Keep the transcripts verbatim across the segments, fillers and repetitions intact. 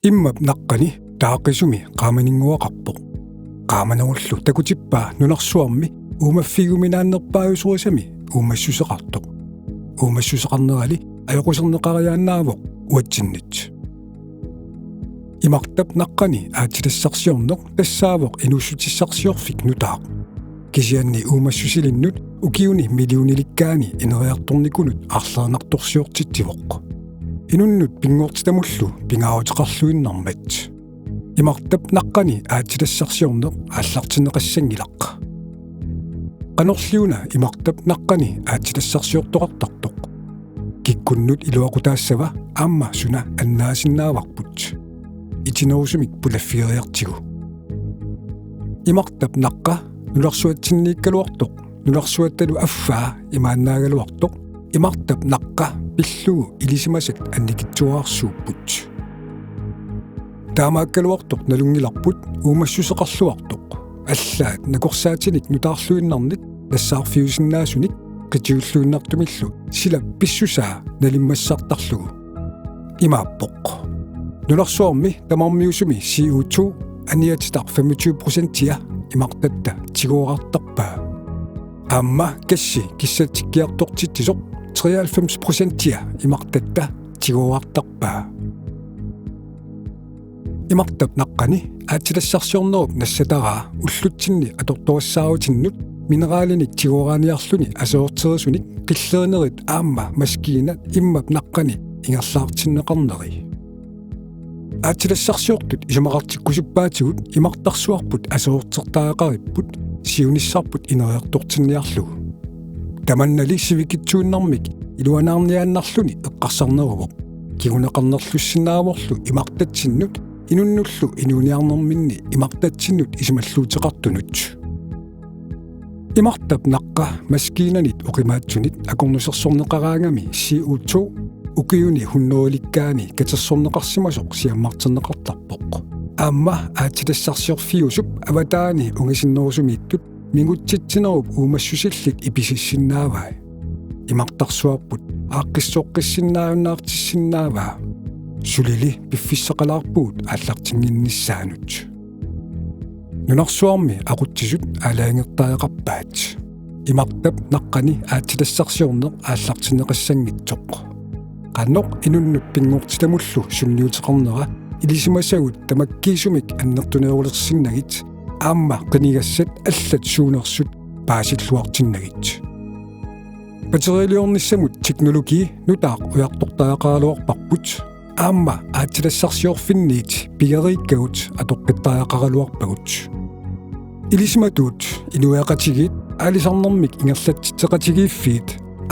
Immap naqqani taaqisumi qaamaninnguaqarpoq. Qaamanerullu takutippaa nunarsuarmi uumaffigiuminaannerpaajusorisami uumassuseqartoq. Uumassuseqarnerali ajoquserneqariaannaavoq uatsinnit. Imartap naqqani aatsitassarsiorneq tassaavoq inuussutissarsiorfik nutaaq. Kisianni uumassusilinnut ukiuni millionilikkaani ineriartornikunut arlerinartorsiortitsivoq. Inunnut pinngortitamullu pingaaruteqarluinnarmat. Imartap naqqani aatsitassarsiorneq aallartinneqassanngilaq. Qanorliuna imartap naqqani aatsitassarsiortoqartartoq? Kikkunnut iluaqutaassava aamma suna annaasinnaavarput? Itinerusumik pulaffigeriartigu. Imartap naqqa nunarsuatsinniikkaluartoq, nunarsuattalu affaa imaannaagaluartoq, imartap naqqa pillugu ilisimasat annikitsuararsuupput. Taamaakkaluartoq nalunngilarput uumassuseqarluartoq. Allaat nakorsaatinik nutaarluinnarnik nassaarfiusinnaasunik qitiulluinnartumillu silap pissusaa nalimmassartarlugu. Imaappoq: Nunarsuarmi tamarmiusumi C O to aniatitaq femogtyve procentia imartatta tigooraartarpaa. Aamma gassi kissatsikkiartortitsisoq treoghalvfems procentia imartatta tigooraartarpaa. Imartap naqqani aatsitassarsiornerup nassataraa ullutsinni atortorissaarutinnut mineralinik tigooraaniarluni aserorterisunik qillerinerit aamma maskiinat immap naqqani ingerlaartinneqarneri. Aatsitassarsiortut isumaqartikkusuppaatigut imartarsuarput aserortertariaqaripput siunissarput ineriartortinniarlugu. Tamannali sivikitsuinnarmik iluanaarniaannarluni eqqarsarneruvoq. Kinguneqarnerlussinnaavorlu imartatsinnut inunnullu inuuniarnerminni imartatsinnut isumalluuteqartunut. Imartap naqqa maskiinanit oqimaatsunit akornusersorneqaraangami C O to ukiuni hunnorulikkaani katersorneqarsimasoq siammarterneqartarpoq. Aamma aatsitassarsiorfiusup avataani ungasinnerusumiittut mingutsitsinerup uumassusillit ipisissinnaavai. Imartarsuarput aaqqissoqqissinnaajunnaartissinnaavaa. Sulili piffissaqalaarpugut aallartinnginnissaanut. Nunarsuarmi aqutsisut aalajangertariaqarpaat. Imartap naqqani aatsitassarsiorneq aallartinneqassanngitsoq. Qanoq inunnut pinngortitamullu sunniuteqarnera ilisimasagut tamakkiisumik annertunerulersinnagit aamma qinigassat allat suunersut paasilluartinnagit. Batteriiliornissamut teknologi nutaaq ujartortariaqaraluarparput. Aamma aatsitassarsiorfinniit pigeriikkagut atoqqittariaqaraluarpagut. Ilisimatuut inuiaqatigiit aalisarnermik ingerlatsitseqatigiiffiit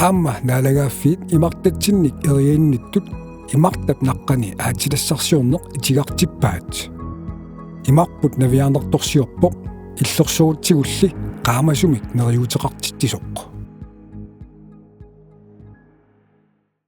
aamma naalagaaffiit imartatsinnik eriainnittut imartap naqqani aatsitassarsiorneq itigartippaat. Imarput naviaarnartorsiorpoq, illersorutsigulli qaamasumik neriuuteqartitsisoq.